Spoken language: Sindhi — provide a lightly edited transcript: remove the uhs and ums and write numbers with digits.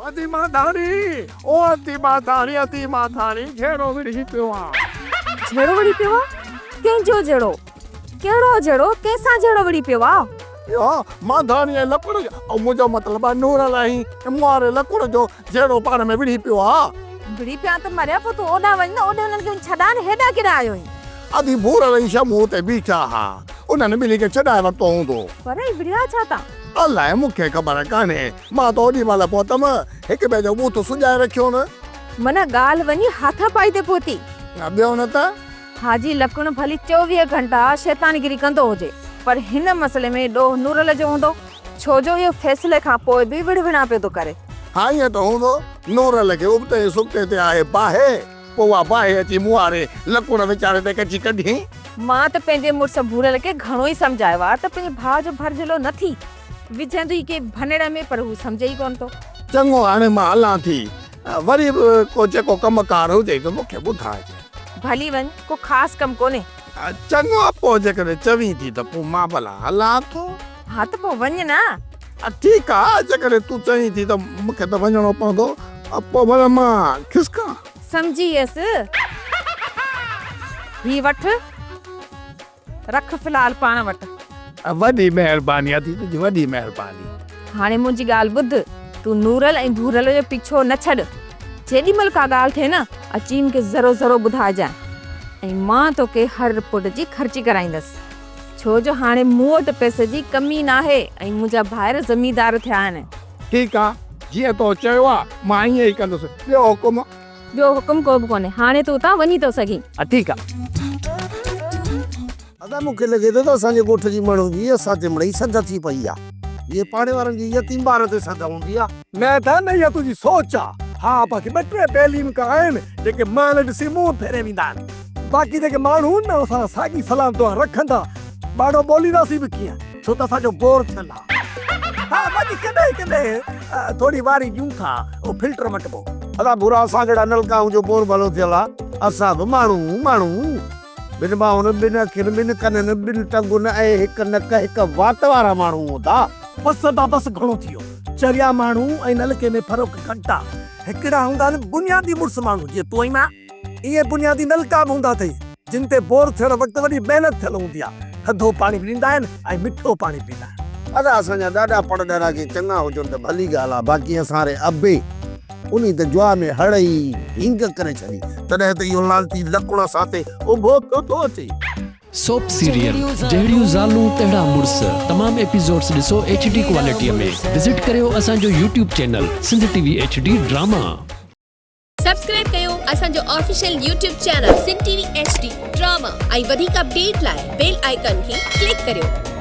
ادي مانڌاڻي، او ادي مانڌاڻي، ادي مانڌاڻي، جهيڙو وڙهي پيو آ. جهيڙو وڙهي پيو آ؟ ڪنهن جو جهيڙو؟ ڪهڙو جهيڙو؟ ڪنهن سان جهيڙو وڙهي پيو آ؟ اهو مانڌاڻي ۽ لڪڙ جو، او منهنجو مطلب آ نورل ۽ مون واري لڪڙ جو جهيڙو پاڻ ۾ وڙهي پيو آ. وڙهي پيا ته مريا پوء تون اوڏانهن وڃ نه اوڏي هنن کي وڃي ڇڏاء نه هيڏانهن ڪيڏانهن آيو آهين؟ ادي ڀورل ۽ شمو اتي بيٺا ها. انهن ٻنهي کي ڇڏائي ورتو هوندو. پر هي وڙهيا ڇا تان؟ الائي مون کي خبر ڪانهي. مان ته اوڏي مهل پهتم، هڪ ٻئي جو ٻوٿ سڄائي رکيو نه. معنيٰ ڳالهه وڃي هاٿا پائي تي پهتي. ٻيو نه ته؟ حاجي لڪڻ ڀلي 24 گهنٽا شيطانگيري ڪندو هجي، پر هن مسئلي ۾ ڏوهه نورل جو هوندو، ڇو جو اهو فيصلي کان پوء به وڙهه وڙهان پيو ٿو ڪري. ها ائين ته هوندو. نورل کي ابتي ۽ سبتي تي آهي باهه. پوء اها باهه اچي مون واري لڪڻ ويچاري تي ڪچي ڪڍيائين. مان ته پنهنجي مڙس ڀورل کي گهڻو ئي سمجهايو آهي ته پنهنجي ڀاء جو ڀرجهلو نه ٿي. وجهندو ئي ڪي ڀنڙ ۾ پر هو سمجهي ئي ڪونه ٿو. چڱو هاڻي مان هلان ٿي. وري به ڪو جيڪو ڪم ڪار هجئي ته مون کي ٻڌائجانء. ڀلي وڃ، ڪو خاص ڪم ڪونهي. چڱو پوء جيڪڏهن چوين ٿي ته پوء مان ڀلا هلان ٿو. ها ته پوء وڃ نه. ٺيڪ آ، جيڪڏهن تون چوين ٿي ته مون کي ته وڃڻو پوندو. پوء ڀلا مان کسڪان. سمجهي ويس. هي وٺ. رک في الحال پاڻ وٽ. وڏي مهرباني ادي تنهنجي وڏي مهرباني. هاڻي منهنجي ڳالهه ٻڌ، تون نورل ۽ ڀورل جو پيڇو نه ڇڏ. جيڏي مهل ڪا ڳالهه ٿئي نه، اچي مون کي ذرو ذرو ٻڌائجانء ۽ مان توکي هر رپورٽ جي خرچي ڪرائيندس. ڇو جو هاڻي مون وٽ پئسي جي ڪمي ناهي ۽ منهنجا ڀائر زميندار ٿيا آهن. ٺيڪ آ، جيئن تو چيو آ، مان ائين ئي ڪندس. ٻيو حڪم؟ ٻيو حڪم ڪو به ڪونهي. هاڻي تون اتان وڃي ٿو سگهين. ها ٺيڪ آ. ادا مون کي لڳي ٿو ته اسان جي ڳوٺ جي ماڻهن جي اسان تي مڙئي سڌ ٿي پئي آ. جيئن پاڙي وارن جي يتيم ٻار تي سڌ هوندي آ. نه ته نه اها تنهنجي سوچ آ. ها باقي ٻه ٽي بيلين ڪا آهن جيڪي مال ڏسي منهن ڦيري ويندا آهن. باقي جيڪي ماڻهو آهن نه اسان سان ساڳي سلام دعا رکندا. ٻاڙو ٻولينداسين به ڪيئن ڇو ته اسان جو بور ٿيل آ. ها باقي ڪڏهن ڪڏهن ٿوري واري ڏيون ٿا اهو فلٽر مٽبو. ادا ڀورا اسان جهڙا نلڪا هون جو بور ڀلو ٿيل آ. اسان به ماڻهو هون ماڻهو. ٻن ٻانهن، ٻن اکين، ٻن ڪنن، ٻن ٽنگن ۽ هڪ نڪ هڪ وات وارا ماڻهو هون ٿا. بس ادا بس گهڻو ٿي ويو. چريا ماڻهو ۽ نلڪي ۾ فرق گهٽ آ. هڪڙا هوندا آهن بنيادي مڙس ماڻهو جيئن تون ۽ مان. ايئن بنيادي نلڪا به هوندا اٿئي، جن تي بور ٿيڻ وقت وڏي محنت ٿيل هوندي آهي. ٿڌو پاڻي به ڏيندا آهن ۽ مٺو پاڻي به ڏيندا آهن. ادا اسان جا ڏاڏا پڙ ڏاڏا ڪي چڱا هجن ته ڀلي ڳالهه آ، باقي اسان ري ابي انهي ته جوا ۾ هڙ ئي هينگ ڪري ڇڏي، تڏهن ته اهو لعنتي لڪڻ اسان تي اڀو ٿيو ٿو اچي. سوپ سيريل جهڙيون زالون تهڙا مڙس تمام ايپيسوڊس ڏسو ايڇ ڊي ڪوالٽي ۾ وزٽ ڪريو اسان جو YouTube channel Sindh T V H D drama. Subscribe ڪيو اسان جو official YouTube channel Sindh T V H D drama ۽ وڌيڪ اپڊيٽ لاء بيل آئيڪان کي ڪلڪ ڪريو.